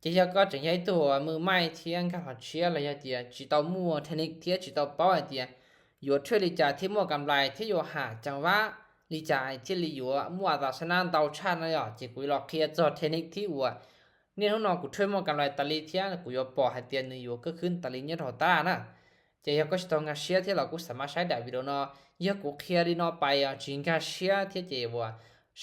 Ces yog koj tseem yog ib tug muaj hmais thiab nkag los tshiab los yog tias tsis tau muaj thej nik thiab tsis tau paub hais tias yuav trade li cas thiaj muaj kam lais thiab yuav ham cam wab li cas thiaj li yuav muaj tas xab nab ntau tshaj no yog, ces kuv yuav los qhia txog thej nik thib uas niaj hnub no kuv trade muaj kam lais tas li thiab kuv yuav pom hais tias nws yuav khwb khwb tas li nyob rau hauv tab laj na. Ces yog koj tsis tau nkag siab thiab los kuj xam maj saib daim video no, yog kuv qhia li no pais tsis nkag siab thiab ces uas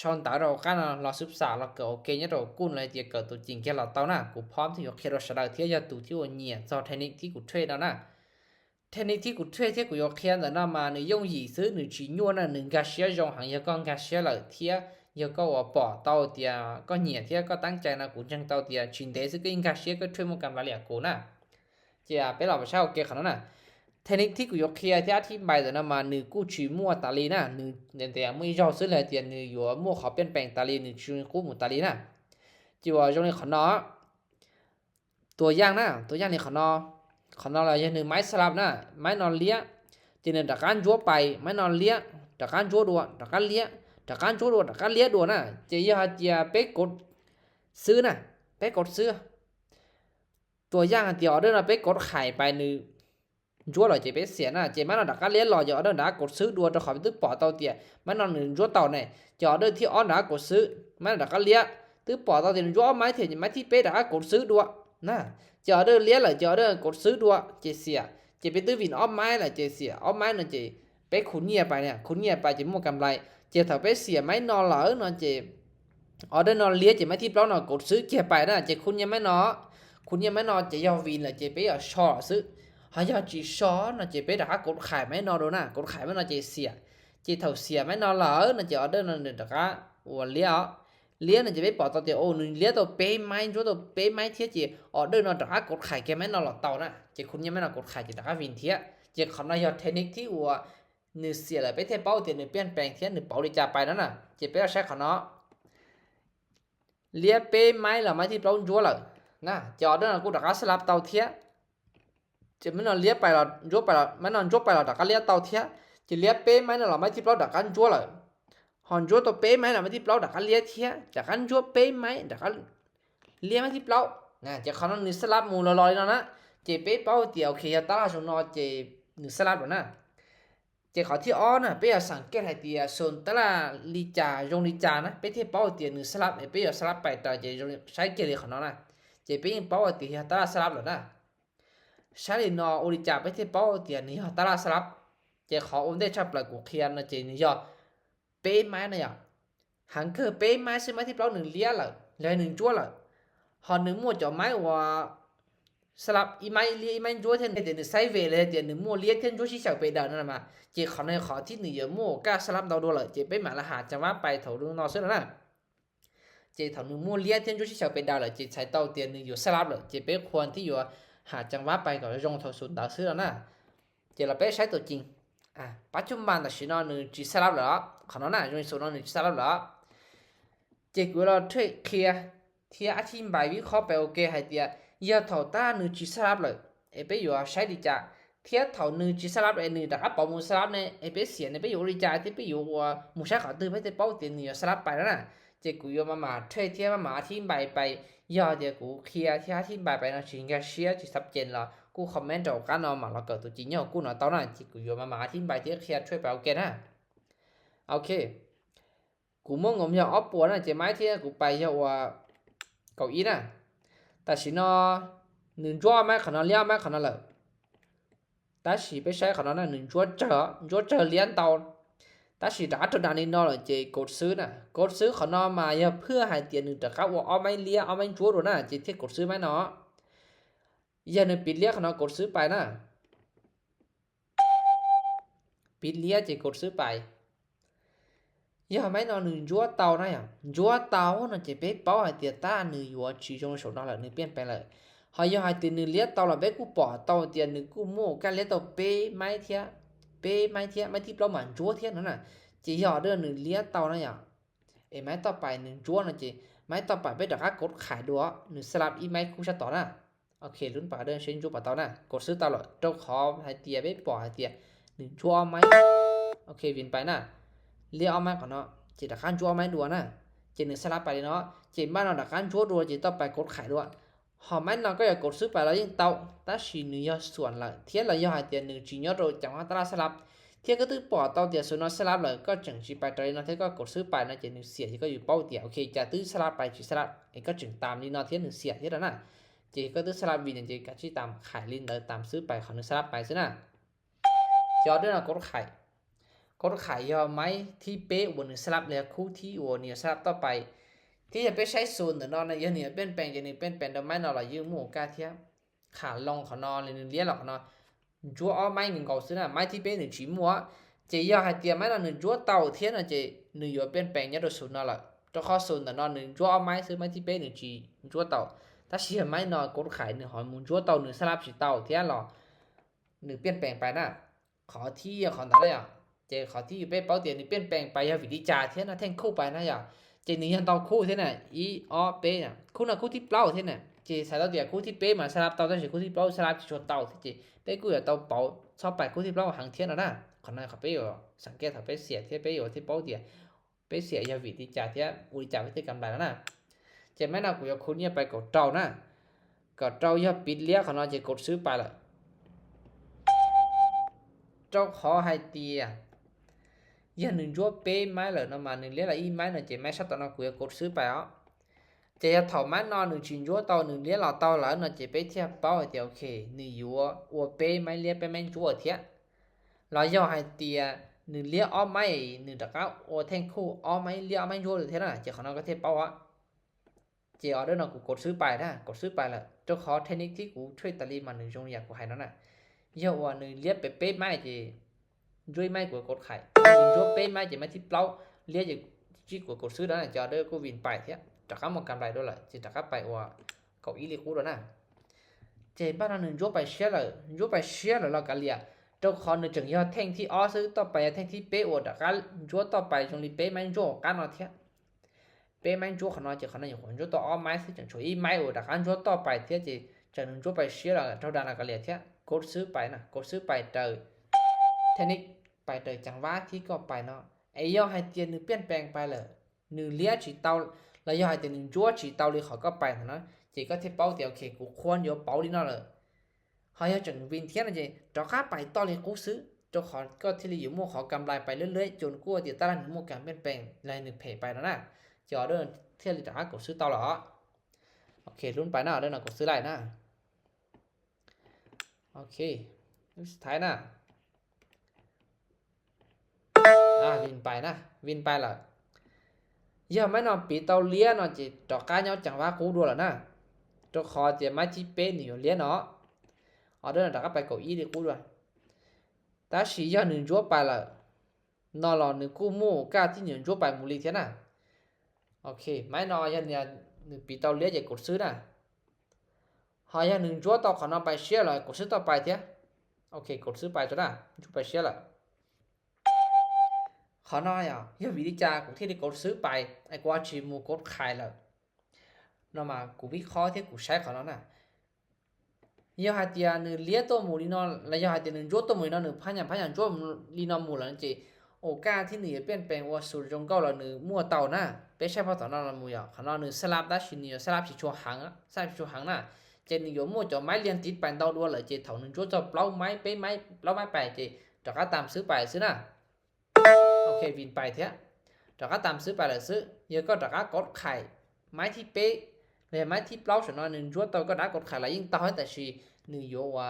sau ntawv rau qab no los xub xam los kawm ua ke nyob rau kuj los tias kawm tus ceem kiag los tau na. Kuv pom thiab yuav qhia rau sawv daws thiab yog tus thib uas nyiam txog thej nik thib kuv trade no na. Thej nik thib kuv trade thiab kuv yuav qhia ntawm no mas nws yooj yim xwb, nws tsis nyuaj na, nws nkag siab zoo heev. Yog koj nkag siab lawm thiab yog koj uas pom tau tias koj nyiam thiab koj teeb cai no kuv ntseeg tau tias tsis ntev xwb koj yeej nkag siab koj trade muaj kam lais li kuv na. Ces peb los saib ua ke qhov no na. Thej nik thib kuv yuav qhia thiab ອະທິບາຍ ntawm no mas nws kuj tsis muaj tas li na, nws tes muaj ib zaug xwb los tias nws yuav muaj qhov ປ່ຽນແປງ tas li, nws tsis qub mus tas li na. Ces uas zoo li qhov no, tua yaj na, tua yaj li qhov no, qhov no los yog nws ໄມ້ສະຫຼັບ na, ໄມ້ນອນລຽບ, ces nws rov qab ntsuab pais, ໄມ້ນອນລຽບ, rov qab ntsuab dua, rov qab liab, rov qab ntsuab dua, rov qab liab dua na. Ces yog hais tias peb kod xwb na, peb kod xwb, tua yaj hais tias order no peb kod khais pais nws ntsuab lawm ces peb xiam na. Ces ໄມ້ນອນ rov qab liab los ces order rov qab kod xwb dua, rau qhov peb twb pom tau tias ໄມ້ນອນ nws ntsuab tau ne. Ces order thib ob rov qab kod xwb, ໄມ້ນອນ rov qab liab, twb pom tau tias nws ntsuab ob ໄມ້ thiab ces ໄມ້ thib peb rov qab kod xwb dua na. Ces order liab lawm ces order kod xwb dua ces xiam. Ces peb twb vin ob ໄມ້ lawm ces xiam ob ໄມ້ no ces peb khum nyiaj pais na, khum nyiaj pais ces muaj kam lais. Ces thaum peb xiam ໄມ້ນອນ lawm no ces order ນອນລຽບ, ces ໄມ້ thib plaub ນອນ kod xwb kiag pais na, ces khum nyiaj ໄມ້ນອນ, khum nyiaj ໄມ້ນອນ ces yog vin lawm ces peb yuav so xwb. Ho yog tsis so no ces peb rov qab kod khais ໄມ້ນອນ dua na, kod khais ໄມ້ນອນ ces xiam. Ces thaum xiam ໄມ້ນອນ lawm no ces order no nws rov qab uas liab os, liab no ces peb pom tau tias nws liab tau peb ໄມ້, ntsuab tau peb ໄມ້ thiab ces order no rov qab kod khais kiag ໄມ້ນອນ los tau na. Ces khum nyiaj ໄມ້ນອນ kod khais ces rov qab vin thiab. Ces qhov no yog thej nik thib uas nws xiam lawm peb thiaj paub tias nws ປ່ຽນແປງ thiab nws pauv li cas pais no na. Ces peb los saib qhov no, liab peb ໄມ້ los ໄມ້ thib plaub ntsuab lawm na, ces order no kuj rov qab ສະຫຼັບ tau thiab. Ces ໄມ້ນອນ liab pais los ntsuab pais, ໄມ້ນອນ ntsuab pais los rov qab liab tau thiab. Ces liab peb ໄມ້ no los ໄມ້ thib plaub rov qab ntsuab lawm, ho ntsuab tau peb ໄມ້ los ໄມ້ thib plaub rov qab liab thiab, rov qab ntsuab peb ໄມ້ rov qab liab ໄມ້ thib plaub na. Ces qhov no nws ສະຫຼັບ mus los los li no na. Ces peb paub tias ok yog tab laj zoo no ces nws ສະຫຼັບ lawm na. Ces qhov thib ob na, peb yuav ສັງເກດ hais tias xoo tab laj li cas zoo li cas na, peb thiaj paub tias nws ສະຫຼັບ. Peb yuav ສະຫຼັບ pais raws ces saib kiag li qhov no na. Ces peb yeej paub hais tias yog tab laj ສະຫຼັບ lawm na. Saib li no ua li cas peb thiaj paub tias nws yog tab laj ສະຫຼັບ? Ces qhov ua ntej tshaj plaws kuv qhia no ces nws yog peb ໄມ້ no yog, heev kawg peb ໄມ້ xwb, ໄມ້ thib plaub nws liab lawm, los nws ntsuab lawm. Ho nws muaj cov ໄມ້ uas ສະຫຼັບ ib ໄມ້ liab ib ໄມ້ ntsuab thiab, tias nws ໄຊເວ los tias nws muaj liab thiab ntsuab sib xyaw pes daws no mas, ces qhov no qhov thib nws yuav muaj ໂອກາດ ສະຫຼັບ ntau dua lawm. Ces peb mam los ham ຈັງຫວະ pais thaum no xwb no na. Ces thaum nws muaj liab thiab ntsuab sib xyaw pes daws lawm ces txhais tau tias nws yuav ສະຫຼັບ lawm, ces peb ຄວນທີ່ yuav ham ຈັງຫວະ pais kom zoo thaum xoo ntawd xwb no na. Ces los peb saib ຕົວຈິງ. ປັດຈຸບັນ tam sim no nws tsis ສະຫຼັບ lawm, qhov no na, zoo li xoo no nws tsis ສະຫຼັບ lawm. Ces kuv los qhia thiab ອະທິບາຍ vikhos pais ua ke hais tias yog thaum ຖ້າ nws tsis ສະຫຼັບ lawm es peb yuav saib li cas, thiab thaum nws tsis ສະຫຼັບ es nws rov qab pauv mus ສະຫຼັບ ne, es peb xiam ne peb yuav ua li cas thiab peb yuav ua mus saib qhov twg peb thiaj paub tias nws yuav ສະຫຼັບ pais no na. Ces kuv yuav maj mam qhia thiab maj mam ອະທິບາຍ pais. Yog tias kuv qhia thiab ອະທິບາຍ pais no tsis nkag siab tsis ຊັດເຈນ los kuj comment rau qab no mam los kawm ຕົວຈິງ nyob hauv kuj no tau na. Ces kuv yuav maj mam ອະທິບາຍ thiab qhia ຊ່ວຍ pais ua ke na. Ok, kuv muaj ngom yog ob puas na, ces ໄມ້ thib kuv pais yog uas kaum ib na. Tam sim no nws ntsuab ໄມ້ qhov no, liab ໄມ້ qhov no lawm. Tab sis peb saib qhov no na, nws ntsuab tsawg, ntsuab tsawg liab ntau. Tab sis rov qab raug dag li no lawm ces กดซื้อ na. กดซื้อ qhov no mas yog ເພື່ອ hais tias nws rov qab ua ob ໄມ້ liab ob ໄມ້ ntsuab dua na, ces thiaj กดซื้อ ไม้ no. Yog nws piv liab qhov no กดซื้อ pais na. Piv liab ces กดซื้อ pais. Yog ໄມ້ no nws ntsuab tau na, yog ntsuab tau no ces peb paub hais tias ถ้า nws yuav tsis zoo saum no lawm, nws ປ່ຽນແປງ lawm. Ho yog hais tias nws liab tau los peb kuj pom tau tias nws kuj muaj ໂອກາດ liab tau peb ໄມ້ thiab, peb ໄມ້ thiab, ໄມ້ thib plaub mam ntsuab thiab no na. Ces yog order nws liab tau na, yog es ໄມ້ ต่อไป nws ntsuab no ces ໄມ້ ต่อไป peb rov qab กด khais dua, nws ສະຫຼັບ ib ໄມ້ kuj sab tod na. OK, ລຸ້ນປາເດີ ເຊັນຈຸປາເຕົານະ, ກົດຊື້ເຕົາລະ ເຈົ້າຂອງໄຮເຕຍ ເບປອກໄຮເຕຍ ໜຶ່ງຈົວອອກໄມ້. OK, ວິນໄປນະ, ລຽກອອກໄມ້ກ່ອນເນາະ, ເຈດາຄານຈົວອອກໄມ້ດ່ວນນະ, ເຈໜຶ່ງສະຫຼັບໄປເນາະ, ເຈບ້ານເນາະ ດາຄານຈົວດ່ວນ, ເຈຕໍ່ໄປກົດຂາຍດ່ວນ. ຫອມໄມ້ເນາະ ກໍຢາກກົດຊື້ໄປ ລະຍິງເຕົາ, ຕາຊີໜຶ່ງຢອດສ່ວນລະ ທຽດລະ ຢອດໄຮເຕຍ ໜຶ່ງຈີຍອດໂດ ຈັງຫວະຕະຫຼາດສະຫຼັບ. ທຽດກໍຕື້ປອກເຕົາເຕຍ ສ່ວນນອນສະຫຼັບລະ ກໍຈຶ່ງຈີໄປຕະເລນອນ ທຽດກໍກົດຊື້ໄປນະ, ເຈໜຶ່ງເສຍ ທຽດກໍຢູ່ເປົ້າເຕຍ. OK, ຈະຕື້ສະຫຼັບໄປ ຈີສະຫຼັບ ເອ ກໍຈຶ່ງຕາມລີນອນ ທຽດໜຶ່ງເສຍ ທຽດລະນະ. ເຈກໍຕື້ສະຫຼັບວິນ ເຈກະຈີຕາມຂາຍລີນເດີ ຕາມຊື້ໄປ ຂອງໜຶ່ງສະຫຼັບໄປຊື່ນະ. ຈອດເດີນະ ກົດຂາຍ, ກົດຂາຍ ຢອດໄມ້ທີ່ເປໂອໜຶ່ງສະຫຼັບ ແລະ ຄູ່ທີ່ໂອໜຶ່ງສະຫຼັບຕໍ່ໄປ. ທີ່ຈະໄປໃຊ້ສູນເດີນອນນະ ຢາໜຶ່ງປ່ຽນແປງ ຢາໜຶ່ງປ່ຽນແປງດອກໄມ້ນອນ ລະຢືມໝູ່ກາທຽດ ຂາລົງຂອງນອນ ຫຼື ໜຶ່ງລຽນລະຂອງນອນ ຈົວອອກໄມ້ໜຶ່ງເກົາຊື້ນະ, ໄມ້ທີ່ເປໜຶ່ງຈີໝູ່ ເຈຢອດໄຮເຕຍ ໄມ້ນອນໜຶ່ງຈົວເຕົາທຽດນະ, ເຈໜຶ່ງຢອດປ່ຽນແປງຍາໂດສູນນອນລະ ເຈົ້າຂອງສູນເດີນອນ ໜຶ່ງຈົວອອກໄມ້ຊື້ ໄມ້ທີ່ເປໜຶ່ງຈີຈົວເຕົາ. ຕາຊີໄມ້ນອນ ກົດຂາຍ ໜຶ່ງຫອຍໝູ່ຈົວເຕົາ ໜຶ່ງສະຫຼັບຈີເຕົາທຽດລະ ໜຶ່ງປ່ຽນແປງໄປນະ. ຂໍທີ່ຂອງຕາລະ ເຈຂໍທີ່ຢູ່ເປເປົາເຕຍ ໜຶ່ງປ່ຽນແປງໄປ ຢາກວິນດີຈາທຽດນະ ແທ່ງຄູ່ໄປນະ ຢາ ເຈໜຶ່ງຢາກເຕົາຄູ່ທຽດນະ ອີອອເປນະ ຄູ່ນະ ຄູ່ທີ່ເປົາທຽດນະ, ເຈໃສ່ເຕົາເຕຍ ຄູ່ທີ່ເປມາສະຫຼັບເຕົາ ຕາຊີຄູ່ທີ່ເປົາສະຫຼັບຈີຊົນເຕົາ ເຈເປກູຢາກເຕົາເປົາຊອບໄປ ຄູ່ທີ່ເປົາຫັງທຽດລະນະ. ຂອງນາຍເຂົາເປຢູ່ ສັງເກດເຂົາເປເສຍທຽດ ເປຢູ່ທີ່ເປົາເຕຍ ເປເສຍ ຢາກວິນດີຈາທຽດ ອຸລິຈາວິເຕກຳໄລລະນະ. ເຈແມ່ນເອົາ ກູຢາກຄູນເຍໄປ ເກົາເຕົານະ, ເກົາເຕົາ ຢາກປິດລຽນຂອງນອນ ເຈກົດຊື້ໄປລະ ເຈົ້າຂອງໄຮເຕຍ ຢາໜຶ່ງຈົວເປໄມ້ລະນອນມາ ໜຶ່ງລຽນລະອີໄມ້ນອນ ເຈໄມ້ຊອບຕອນນອນ ກູຢາກກົດຊື້ໄປເອົາ. ເຈຢາກຖອນໄມ້ນອນ ໜຶ່ງຈີນຈົວເຕົາ ໜຶ່ງລຽນລະເຕົາລະນອນ ເຈເປທຽບເປົາໄຮເຕຍ. ໂອເຄ ໜຶ່ງຢວ ອວເປໄມ້ລຽນ ເປໄມ້ຈົວທຽດ ລະຢອກໄຮເຕຍ ໜຶ່ງລຽນອອກໄມ້ ໜຶ່ງຕະກາ ໂອແທ່ງຄູ່ອອກໄມ້ລຽນ ອອກໄມ້ຈົວທຽດນະ. ເຈຂອງນອນກໍທຽບເປົາອະ ເຈອອເດີນອນ ກູກົດຊື້ໄປນະ ກົດຊື້ໄປລະ ເຈົ້າຂອງເທັກນິກທີ່ກູເທຣດຕາລີມາ ໜຶ່ງຈົ່ງຢາກກູໃຫ້ນອນນະ ຢອກວ່າໜຶ່ງລຽນໄປເປໄມ້ ເຈ ຈົວໄມ້ ກູກົດຂາຍ ໜຶ່ງຈົວເປໄມ້ ເຈໄມ້ທີ່ເປົ່າລຽນ ເຈຈີກູກົດຊື້ນະ. ເຈອອເດີນອນ ກູວິນໄປທຽດ ຕະກາໝົດກຳໄລໂດລະ ເຈຕະກາໄປອວ ເກົາອີ່ລີກູໂດນະ. ເຈບ້ານນອນ ໜຶ່ງຈົວໄປເຊຍລະ ຈົວໄປເຊຍລະ ລະກະລຽ ເຈົ້າຂອງໜຶ່ງຈຶ່ງຢອກແທ່ງທີ່ອອກຊື້ຕໍ່ໄປ ແທ່ງທີ່ເປໂອ ຕະກາຈົວຕໍ່ໄປ ຈົ່ງລີເປໄມ້ຈົວການອອກທຽດ ເປໄມ້ຈົວຂອງນອນ ເຈຂອງນອນ ຢາກຂົນຈົວຕໍ່ອອກໄມ້ ຊື້ຈັ່ງໂຊອີໄມ້ໂອ ຕະການຈົວຕໍ່ໄປທຽດ ເຈຈະໜຶ່ງຈົວໄປເຊຍລະ ເທົ່າດານລະກະລຽທຽດ ກົດຊື້ໄປນະ ກົດຊື້ໄປເຕີ ເທັກນິກໄປເຕີ ຈັງຫວະທີ່ກໍໄປເນາະ ເອຍອກໄຮເຕຍ ໜຶ່ງປ່ຽນແປງໄປລະ ໜຶ່ງລຽນຈີເຕົາ ລະຢອກໄຮເຕຍ ໜຶ່ງຈົວຈີເຕົາລີ ເຂົາກໍໄປນະ ເຈກໍທຽບເປົາເຕຍ. ໂອເຄ ກູຄວນຢວເປົາລີນອນລະ ເຮົາຢາກຈຶ່ງວິນທຽດນະ ເຈຕະກາໄປຕໍ່ລີ ກູຊື້ ເຈົ້າຂອງກໍທຽດລີຢູ່ໝູ່ ເຂົາກຳໄລໄປເລື້ອຍໆ ຈົນກວ່າເຕຍຕະຫຼາດມີໝູ່ການປ່ຽນແປງ ລະໜຶ່ງເພໄປແລ້ວນະ. ເຈອອເດີນ ທຽດລີຕະກາກົດຊື້ຕໍ່ລະ ໂອເຄ ລຸ້ນໄປນະ ອອເດີນອນ ກູຊື້ໄລ່ນະ. ໂອເຄ ສຸດທ້າຍນະ ອາ ວິນໄປນະ ວິນໄປລະ ຢອກໄມ້ນອນ ປີເຕົາລຽນນອນ ເຈຕະກາຍອກຈັງຫວະກູໂດລະນະ. ໂຕຂໍເຕຍໄມ້ທີ່ເປໜຶ່ງລຽນເນາະ ອອເດີນອນ ຕະກາໄປເກົາອີ່ລີກູໂດ ຕາຊີຢອກໜຶ່ງຈົວໄປລະ ນອນລອໜຶ່ງກູ້ໝູ່ ກາທີ່ໜຶ່ງຈົວໄປໝູ່ລີທຽດນະ. ໂອເຄ ໄມ້ນອນ ຢອກໜຶ່ງ ໜຶ່ງປີເຕົາລຽນ ເຈກົດຊື້ນະ. ຫາກຢາກໜຶ່ງຈົວຕໍ່ຂອງນອນໄປເຊຍລະ ກົດຊື້ຕໍ່ໄປທຽດ. ໂອເຄ ກົດຊື້ໄປໂຕນະ ຈົວໄປເຊຍລະ ຂອງນອນ ຢາກວິນດີຈາ ກູທຽດລີກົດຊື້ໄປ ອາ ກວ່າຈີໝູ່ກົດຂາຍລະ ນອນມາ ກູວິເຄາະທຽດ ກູໃຊ້ຂອງນອນນະ. ຢອກໄຮເຕຍ ໜຶ່ງລຽນໂຕໝູ່ລີນອນ ລະຢອກໄຮເຕຍ ໜຶ່ງຈົວໂຕໝູ່ລີນອນ ໜຶ່ງພະຍາມ ພະຍາມຈົວລີນອນໝູ່ລະ ເຈໂອກາດທີ່ໜຶ່ງຈະປ່ຽນແປງວ່າສູນຈົງເກົ່າລະ ໜຶ່ງໝູ່ເຕົານະ ເປັນໃຊ້ພໍຕອນນອນລະໝູ່ຢາ ຂອງນອນ ໜຶ່ງສະຫຼັບ ດາຊີໜຶ່ງສະຫຼັບ ຊີຊົວຫັງ ສະຫຼັບ ຊີຊົວຫັງນະ ເຈໜຶ່ງຢອກໝູ່ເຈົ້າໄມ້ລຽນຕິດໄປເຕົາດ່ວນລະ ເຈເຖົ້າໜຶ່ງຈົວເຈົ້າເປົ່າໄມ້ ເປໄມ້ ເປົ່າໄມ້ໄປ ເຈຕະກາຕາມຊື້ໄປຊື້ນະ. ໂອເຄ ວິນໄປທຽດ ຕະກາຕາມຊື້ໄປລະຊື້ ຢາກກໍຕະກາກົດຂາຍໄມ້ທີ່ເປ ແລະ ໄມ້ທີ່ເປົ່າ ສະໜອນໜຶ່ງຈົວເຕົາກໍຕະກາກົດຂາຍລະ ຍິງເຕົາໃຫ້ຕາຊີໜຶ່ງຢວວ່າ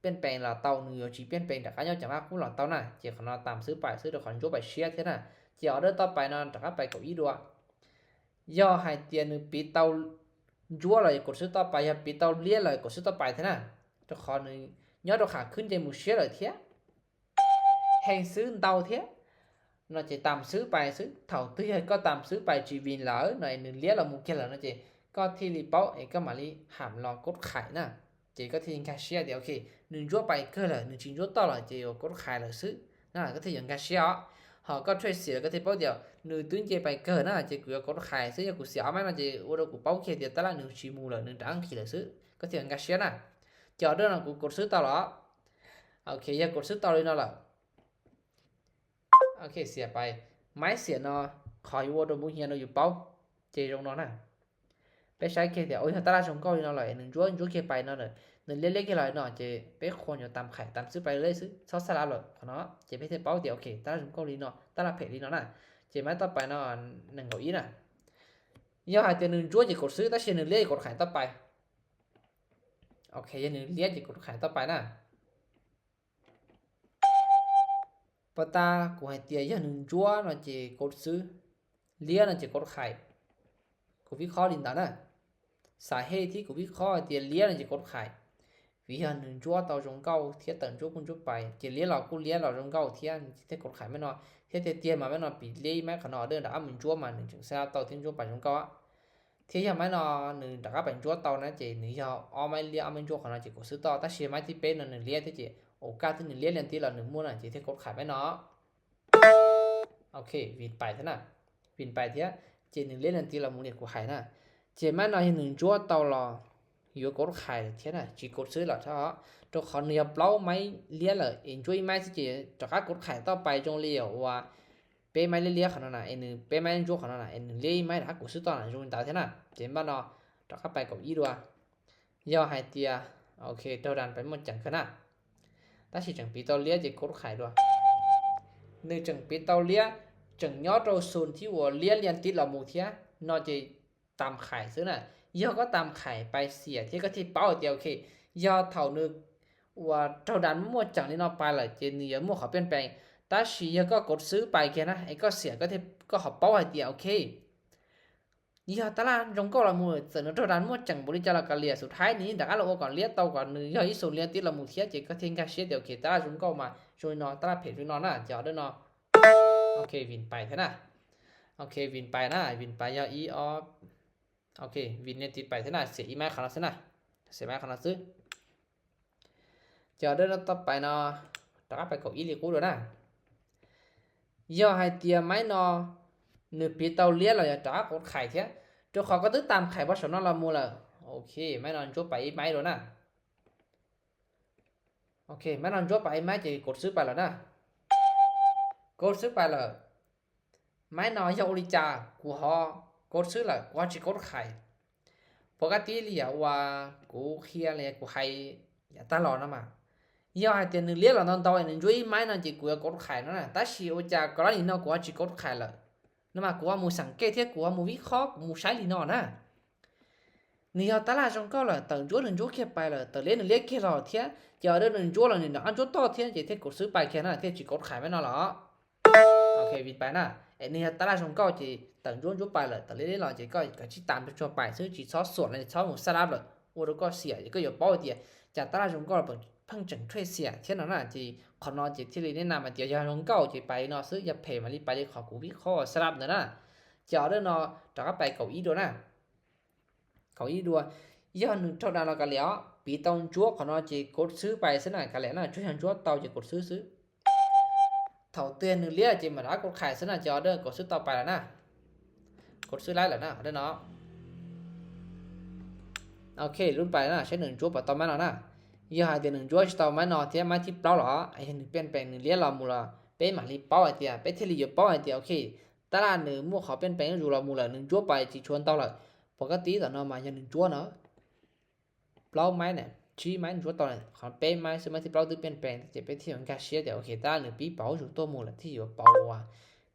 ປ່ຽນແປງລະເຕົາ ໜຶ່ງຢວຈີປ່ຽນແປງ ຕະກາຍອກຈັງຫວະກູລະເຕົານະ. ເຈຂອງນອນຕາມຊື້ໄປ ຊື້ໂຕຂອງຈົວໄປເຊຍທຽດນະ. ເຈອອເດີຕໍ່ໄປນອນ ຕະກາໄປເກົາອີ່ດັວ ຢອກໄຮເຕຍ ໜຶ່ງປີເຕົາຈົວລະ ກົດຊື້ຕໍ່ໄປ ຢອກປີເຕົາລຽນລະ ກົດຊື້ຕໍ່ໄປທຽດນະ. ໂຕຂອງໜຶ່ງ ຍອດໂຕຂາຂຶ້ນ ເຈໝູ່ເຊຍລະທຽດ ແຮງຊື້ເຕົາທຽດ ນອນເຈຕາມຊື້ໄປຊື້ ເຖົ້າຕື້ໃຫຍ່ກໍຕາມຊື້ໄປ ຈີວິນລະ ໜ້ອຍໜຶ່ງລຽນລະໝູ່ກຽນລະ ນອນເຈກໍທີ່ລີເປົ່າ ເອກໍມາລີຫາມລອກົດຂາຍນະ. ເຈກໍທີ່ກາເຊຍ ໂອເຄ ໜຶ່ງຈົວໄປເກີນລະ ໜຶ່ງຈີນຈົວຕໍ່ລະ ເຈກໍກົດຂາຍລະຊື້ນະ ກໍທີ່ກາເຊຍ ເຮົາກໍເທຣດເສຍ ກໍທີ່ເປົ້າດຽວ ໜຶ່ງຕື້ເຈໄປເກີນນະ ເຈກູກໍກົດຂາຍຊື້ ຢາກກູເສຍເອົາມານະ ເຈໂອໂດກູເປົ້າເຄດຽວຕະຫຼາດ ໜຶ່ງຈີໝູ່ລະ ໜຶ່ງຕາງຄີລະຊື້ ກໍເສຍເງິນກາເຊຍນະ. ຈະອອເດີເນາະ ກູກົດຊື້ຕໍ່ເນາະ. ໂອເຄ ຢາກກົດຊື້ຕໍ່ເລີຍເນາະລະ. ໂອເຄ ເສຍໄປ. ໄມ້ເສຍເນາະ ຂໍຢູ່ໂອໂດບຸຮຽນໂນຢູ່ເປົາ ເຈລົງເນາະນະ. ໄປໃຊ້ເຄແຖວ ໂອ້ຍ ຕະຫຼາດຊົງເກົ້ານີ້ເນາະ ເລີຍໜຶ່ງຈົວ ຈົວເຄໄປເນາະ ເລີຍໜຶ່ງລຽນເລກເຄລອຍເນາະ ເຈໄປຄົນຢູ່ຕາມຂາຍຕາມຊື້ໄປເລີຍ ຊື້ຊອດສະລາບເລີຍເນາະ ເຈໄປເທເປົາເດ. ໂອເຄ ຕະຫຼາດຊົງເກົ້ານີ້ເນາະ ຕະຫຼາດເພດນີ້ເນາະນະ. ເຈໄມ້ຕໍ່ໄປເນາະ ໜຶ່ງເກົ້າອີນະ. ຢາກໃຫ້ເຕໜຶ່ງຈົວ ເຈກົດຊື້ ແຕ່ເສຍໜຶ່ງລຽນ ເຈກົດຂາຍຕໍ່ໄປ. ໂອເຄ ຢາກໜຶ່ງລຽນ ເຈກົດຂາຍຕໍ່ໄປນະ. ປະຕາ ກູໃຫ້ເຕຍ ຢາກໜຶ່ງຈົວເນາະ ເຈກົດຊື້ ລຽນເນາະ ເຈກົດຂາຍ. ກູວິເຄາະລິນດານະ ສາເຫດທີ່ກູວິເຄາະເຕຍລຽນເນາະ ເຈກົດຂາຍ. ວິຫານໜຶ່ງຈົວເຕົາຈົງເກົ້າ ເທເຕີນຈົວກຸນຈົວໄປ ເຈລຽນຫຼໍ້ກຸນລຽນຫຼໍ້ຈົງເກົ້າ ເທເທກົດຂາຍແມ່ນເນາະ. ເທເຕຍມາແມ່ນເນາະ ປີເລໄມ້ຂະໜອດເດີ ດາກອາໝືນຈົວມາ ໜຶ່ງຈາງຊາເຕົາ ເທນຈົວໄປຈົງເກົ້າ ເທຢາໄມ້ເນາະ ໜຶ່ງດາກອາໄປຈົວເຕົານະ ເຈໜຶ່ງຢາກເອົາໄມ້ລຽນ ເອົາໄມ້ຈົວຂະໜອດ ເຈກົດຊື້ຕໍ່ ຕາເຊໄມ້ທີ່ເປັນເນາະ ໜຶ່ງລຽນ ເທເຈ ໂອກາດທີ່ໜຶ່ງລຽນ ລຽນຕິດລະ ໜຶ່ງໝູນນະ ເຈເທກົດຂາຍແມ່ນເນາະ. ໂອເຄ ວິນໄປເທນະ ວິນໄປເທຍ ເຈໜຶ່ງລຽນ ລຽນຕິດລະ ໝູນນີ້ກູຂາຍນະ. ເຈໄມ້ເນາະ ໜຶ່ງຈົວເຕົາລະ ຢູ່ກົດຂາຍເທນະ ເຈກົດຊື້ລະ ເທາະ ໂຕຂໍໜຶ່ງຢາກເປົາໄມ້ລຽນລະ ເອັນຈອຍໄມ້ ເຈດາກາກົດຂາຍຕໍ່ໄປ ຈົງລຽນວ່າ ເປໄມ້ລຽນຂະໜອດນະ ເອັນໜຶ່ງເປໄມ້ຈົວຂະໜອດນະ ເອັນໜຶ່ງລຽນໄມ້ ດາກາກູຊື້ຕໍ່ນະ ຈົງຕາເທນະ. ເຈບ້ານເນາະ ດາກາໄປເກົາອີດວຍ ຢາກໃຫ້ເຕຍ ໂອເຄ ເທົ່ານັ້ນໄປໝົດຈັງຄືນະ. ຕາຊິຈັ່ງປີເຕົາລຽນ ເຈກົດຂາຍດວຍ ໜຶ່ງຈັ່ງປີເຕົາລຽນ ຈັ່ງຍໍໂຕສູນທີ່ວ່າລຽນ ລຽນຕິດລະໝູເທຍເນາະ ເຈຕາມຂາຍຊື້ນະ. ຢາກກໍຕາມຂາຍໄປ ເສຍເທຍກໍທີ່ເປົາເຕຍ. ໂອເຄ ຢາກເທົ່າໜຶ່ງວ່າເທົ່ານັ້ນໝົດຈັງນີ້ເນາະ ໄປລະ ເຈໜຶ່ງຢາກໝູເຂົາປ່ຽນແປງ ຕາຊິຢາກກໍກົດຊື້ໄປເຄນະ ເອກໍເສຍກໍທີ່ກໍເຂົາເປົາໃຫ້ເຕຍ. ໂອເຄ ຍາຕະຫຼາດຈົງເກົ້າລະໝູ່ ເສີນໂຕດານໝົດຈັ່ງບໍລິຈາກລະກະເລຍ. ສຸດທ້າຍນີ້ ດາກາລະໂອກອນລຽນເຕົາກວ່າໜຶ່ງ ຍອດອີກສູນລຽນຕິດລະໝູ່ເທຍ ເຈກໍເທັງກາເຊຍ. ໂອເຄ ຕະຫຼາດຈົງເກົ້າມາ ຊ່ວຍເນາະ ຕະຫຼາດເພດຊ່ວຍເນາະນະ ຈະອອເດີເນາະ. ໂອເຄ ວິນໄປເທນະ ໂອເຄ ວິນໄປນະ ວິນໄປ ຍອດອີກອອກ ໂອເຄ ວິນເນຍຕິດໄປເທນະ ເສຍອີໄມ້ຂອງລາວເທນະ ເສຍໄມ້ຂອງລາວຊື້. ຈະເດີນຕໍ່ໄປເນາະ ຕາໄປເກົາອີລີກູໂດນະ ຢາກໃຫ້ເຕຍໄມ້ເນາະ ໜຶ່ງປີເຕົາລຽນລະ ຕາກົດຂາຍເທຍ ໂຕເຂົາກໍຕຶກຕາມຂາຍບໍ່ສຳນອນລະໝູ່ລະ. ໂອເຄ ໄມ້ເນາະ ຈົບໄປອີໄມ້ໂດນະ. ໂອເຄ ໄມ້ເນາະ ຈົບໄປອີໄມ້ ເຈກົດຊື້ໄປລະນະ ກົດຊື້ໄປລະ. ໄມ້ເນາະ ຍາໂອລິຈາ ກູຮໍກົດຊື້ລະ ກູຮໍຊິກົດຂາຍ. ປົກກະຕິລະວ່າ ກູເຄຍລະ ກູໃຫ້ ຍາຕະຫຼອດນະມາ ຍາໃຫ້ເຕຍໜຶ່ງລຽນລະນອນເຕົາ ໜຶ່ງຈຸ້ຍໄມ້ເນາະ ເຈກູຢາກົດຂາຍເນາະນະ. ຕາຊິໂອຈາກໍລະນີເນາະ ກູຮໍຊິກົດຂາຍລະນະມາ ກູວ່າໝູ່ສັງເກດເທຍ ກູວ່າໝູ່ວິເຄາະ ໝູ່ໃຊ້ລີເນາະນະ. ໜຶ່ງຍາຕະຫຼາດຈົງເກົ້າລະ ເຕີງຈົວໜຶ່ງຈຸ້ຍເຄໄປລະ ເຕີງລຽນໜຶ່ງລຽນເຄລະເທຍ ຈະເດີນໜຶ່ງຈົວລະ ໜຶ່ງດາກອັນຈົວຕໍ່ເທຍ ເຈເທັງກົດຊື້ໄປແຄ່ນັ້ນ ເທຍຊິກົດຂາຍແມ່ນເນາະລະ. ໂອເຄ ວິນໄປນະ ເອ ນີ້ຕະຫຼາດຊົງເກົ່າ ເຈຕັ້ງຢູ່ ຢູ່ປາຍເລີຍ ຕະຫຼາດເລລອນ ເຈກໍ ກໍຊິຕາມທົ່ວໄປ ເຊິ່ງຊິຊອດສວນ ແລະ ຊອດໝູສະລາບເລີຍ ໂອ ແລ້ວກໍເສຍ ເຈກໍຢູ່ເປົ້າເດຍ ຈາກຕະຫຼາດຊົງເກົ່າ ເພິ່ນ ເພິ່ນຈຶ່ງເທຣດເສຍ ທຽນນັ້ນນະ ເຈ ຂອງເນາະ ເຈທີ່ໄດ້ແນະນຳມາ ເຈຢ່າຊົງເກົ່າ ເຈໄປເນາະ ເຊິ່ງຢ່າເພມາລີໄປເລີຍ ຂໍກູວິເຄາະສະລັບເດີນະ ເຈເດີເນາະ ຕະກະໄປເກົາອີ່ໂດນະ. ເຂົາອີ່ດັວ ຢ້ອນໜຶ່ງເທົ່ານັ້ນລະກະແລ້ວ ປີຕອນຈົວຂອງເນາະ ເຈກົດຊື້ໄປຊະນະ ກະແລ້ວນະ ຈຸດຍັງຈົວເຕົາ ເຈກົດຊື້ ຊື້ ເທົ່າເຕືອນໜຶ່ງລຽວ ເຈມາດາກົດຂາຍຊະນະ ເຈອອເດີ ກົດຊື້ຕໍ່ໄປລະນະ ກົດຊື້ໄລລະນະ ອອເດີເນາະ ໂອເຄ ລຸ້ນໄປນະ ໃຊ້ໜຶ່ງຈົວປະຕໍ່ມາເນາະນະ ຢ້ອນໃຫ້ເທື່ອໜຶ່ງຈົວຊິຕໍ່ມາເນາະ ເທມາທີ່ເປົາລະ ໃຫ້ເຫັນເປັນແປງໜຶ່ງລຽວລະໝູລະ ເປັນມາລີເປົາໄອເຕຍ ເປັນເທລີເຍເປົາໄອເຕຍ ໂອເຄ ຕະຫຼາດໜຶ່ງໝວກເຂົາປ່ຽນແປງຢູ່ລະໝູລະ ໜຶ່ງຈົວໄປ ຈີຊວນເຕົາລະ ປົກກະຕິຕອນເຮົາມາຢ່າໜຶ່ງຈົວເນາະ ເປົາໄມ້ນະ ຊີ້ໄມ້ໜຶ່ງຈົວເຕົາລະ ຂອງເປັນໄມ້ ຊື້ໄມ້ທີ່ເປົາຕື່ມປ່ຽນແປງ ເຈເປັນທີ່ຂອງກາເຊຍ ແຕ່ໂອເຄ ຕະຫຼາດໜຶ່ງປີເປົາຢູ່ຕົວໝູລະ ທີ່ຢູ່ເປົາວ່າ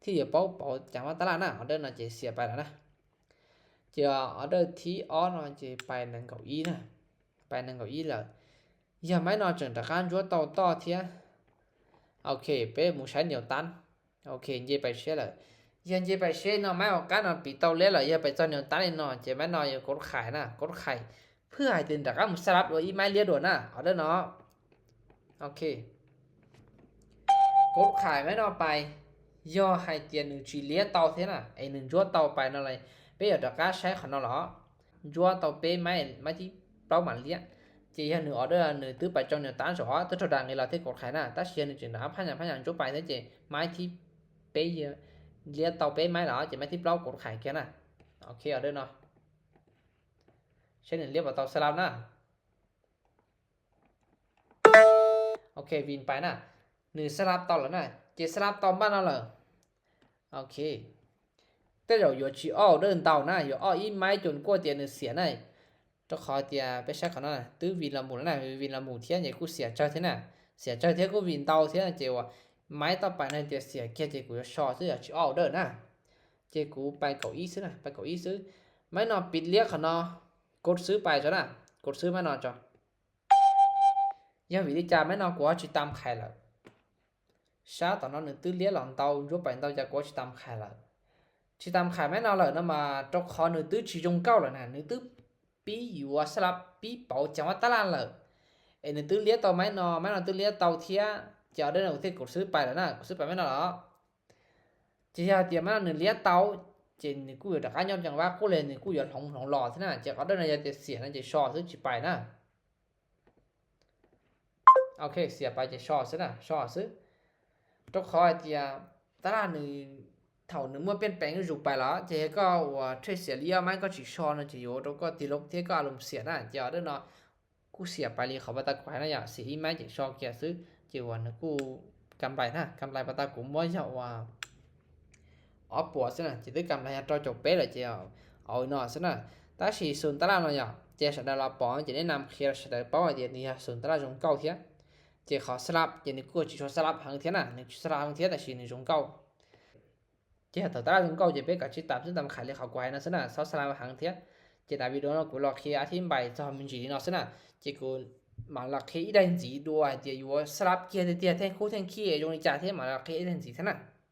ທີ່ຢູ່ເປົາ ເປົາຈັ່ງວ່າຕະຫຼາດນະ ອອເດີນະ ເຈເສຍໄປລະນະ ເຈອອເດີທີ່ອອນເນາະ ເຈໄປໜຶ່ງເກົ້າອີ່ນະ ໄປໜຶ່ງເກົ້າອີ່ລະ ຢ່າໄມ້ເນາະ ຈຶ່ງຕະການຈົວເຕົາຕໍ່ເທຍ ໂອເຄ ເປັນໝູໃຊ້ໜຽວຕັນ ໂອເຄ ເຢໄປເຊລະ ເຢ ເຢໄປເຊເນາະ ໄມ້ອອກການເນາະ ປີເຕົາເລລະ ເຢໄປເຈົ້າໜຽວຕັນເນາະ ເຈໄມ້ເນາະ ເຢກົດຂາຍນະ ກົດຂາຍ ເພື່ອໃຫ້ຕື່ນຕະກາໝູສະລັບໂດຍອີ່ໄມ້ລຽດໂດນນະ ອອເດີເນາະ ໂອເຄ ກົດຂາຍໄມ້ເນາະໄປ ຍໍໃຫ້ເຕຍໜຶ່ງຈີເລເຕົາເທນະ ໄອໜຶ່ງຈົວເຕົາໄປເນາະ ເປັນຕະກາໃຊ້ຂອງເນາະ ຈົວເຕົາເປໄມ້ ໄມ້ທີ່ເປົາມາລຽ ເຈຍາໜຶ່ງອອເດີ ໜຶ່ງຕື້ປາຍຈອງໜຶ່ງຕັນສອງ ເທົ່າໃດລະເທກົດຂາຍນະ ຕາເຊຍາໜຶ່ງຈຶ່ງນະ ພະຍາ ພະຍາຈົບໄປເທ ເຈ ໄມ້ທີ່ເປເຢ ລຽເຕົາເປໄມ້ລະ ເຈ ໄມ້ທີ່ເປົາກົດຂາຍແກນະ ໂອເຄ ອອເດີເນາະ ເຊຍາໜຶ່ງລຽບເຕົາສະລັບນະ OK, win ໄປນະ. ໜຶ່ງສະຫຼັບຕໍ່ແລ້ວນະ, ເຈັດສະຫຼັບຕໍ່ບ້ານເຮົາເລີຍ. OK, ແຕ່ເຈົ້າຢ່າຊິອໍເດີນເຕົານະ, ຢ່າອໍອີໄມ້ຈົນກວ່າເຕີຍໜຶ່ງເສຍນະ. ເຈົ້າຂໍເຕີຍໄປເຊັກເຂົານະ, ຕື້ win ລະໝູ່ນະ, win ລະໝູ່ທຽນ, ເຈັດ ກູເສຍເຈົ້າທຽນນະ, ເສຍເຈົ້າທຽນ ກູ win ເຕົາທຽນນະ. ເຈັດວ່າໄມ້ຕໍ່ໄປນະ ເຕີຍເສຍເກຍ, ເຈັດ ກູຢ່າຊໍຊື້, ຢ່າຊິອໍເດີນນະ. ເຈັດ ກູໄປເກົ້າອີຊື້ນະ, ໄປເກົ້າອີຊື້. ໄມ້ນອນປິດລຽກເຂົານະ, ກົດຊື້ໄປເຈົ້ານະ, ກົດຊື້ໄມ້ນອນເຈົ້າ. ຢ່າວິລິຈາໄມ້ນອນ ກວ່າຊິຕາມຂາຍລະ. ຊາວຕອນນອນໜຶ່ງຕື້ລຽນຫຼອນເຕົາ ຍົວໄປເຕົາຈາກກວ່າຊິຕາມຂາຍລະ. ຊິຕາມຂາຍໄມ້ນອນເລີຍນະ, ມາຕົກຄໍໜຶ່ງຕື້ຊິຍົງເກົ້າລະນະ, ໜຶ່ງຕື້ປີ້ຢູ່ວ່າສະຫຼັບປີ້ເປົາຈັງຫວະຕະຫຼາດເລີຍ. ເອ ໜຶ່ງຕື້ລຽນເຕົາໄມ້ນອນ, ໄມ້ນອນຕື້ລຽນເຕົາທຽນ, ເຈົ້າເດີນເອົາເທດກົດຊື້ໄປລະນະ, ກົດຊື້ໄປໄມ້ນອນເລີຍ. ເຈົ້າຢ່າເຕີຍໄມ້ນອນໜຶ່ງລຽນເຕົາ, ເຈັດ ໜຶ່ງ ກູຢ່າຕະກາຍອມຈັງຫວະ ກູເລີຍ ໜຶ່ງ ກູຢ່າຫຼົງ ຫຼົງຫຼໍ້ຊະນະ, ເຈັດ ອໍເດີນນະ ຢ່າເຕີຍເສຍນະ, ເຈັດ ຊໍຊື້ຊິໄປນະ. OK, ເສຍໄປເຈັດຊໍຊື້ນະ, ຊໍຊື້. ຕົກຄໍເຕີຍຕະຫຼາດໜຶ່ງເທົ່າໜຶ່ງເມື່ອປ່ຽນແປງຢູ່ໄປລະ, ເຈັດ ເຮັດກໍວ່າເທຣດເສຍລຽວໄມ້ກໍຊິຊໍນະ, ເຈັດ ໂຍ ຕົກກໍຕິລົບເທຣດກໍອາລົມເສຍນະ, ເຈັດ ເດີນນະ. ກູເສຍໄປລີ ເຂົາບໍ່ຕາກວາຍນະ, ຢ່າເສຍອີໄມ້ເຈັດຊໍເກຍຊື້, ເຈັດ ວ່ານະ ກູກຳໄລນະ, ກຳໄລບໍ່ຕາກູໝໍ້ ຢ່າວ່າ ອອກປົວຊະນະ, ເຈັດ ກຳໄລ ໂຕຈົບເປເລີຍ ເຈັດ ເອົາ ເອົາໜ້ອຍຊະນະ. ຕາສີສູນຕະຫຼາດນະ ເຈັດ ສະດາລາປອງ ເຈັດ ແນະນຳເຄສະເດີເປົ້າ ເຈັດ ນີ້ສູນຕະຫຼາດຊົນເກົ່າທຽນ, ເຈັດ ເຂົາສະຫຼັບ ເຈັດ ນີ້ ກູຊິສະຫຼັບຫາງທຽນນະ, ນີ້ສະຫຼັບຫາງທຽນ ຕາສີນີ້ຊົນເກົ່າ, ເຈັດ ເຂົາຕະຫຼາດຊົນເກົ່າ ເຈັດ ເປັນການຊິຕາມຊື້ຕາມຂາຍ ຫຼື ເຂົາກວາຍນະຊະນະ, ຊອບສະຫຼັບຫາງທຽນ, ເຈັດ ອາ ວິດີໂອເນາະ ກູລອເຄອະທິບາຍຊອບມີຈີເນາະຊະນະ, ເຈັດ ກູມາລາເຄອີໄດຈີດ້ວຍ ເຈັດ ຢູ່ສະຫຼັບເກຍເຕຍແທ່ງຄູ່ແທ່ງຄີ ຍົງນິຈາເທມາລາເຄອີໄດຈີຊະນະ.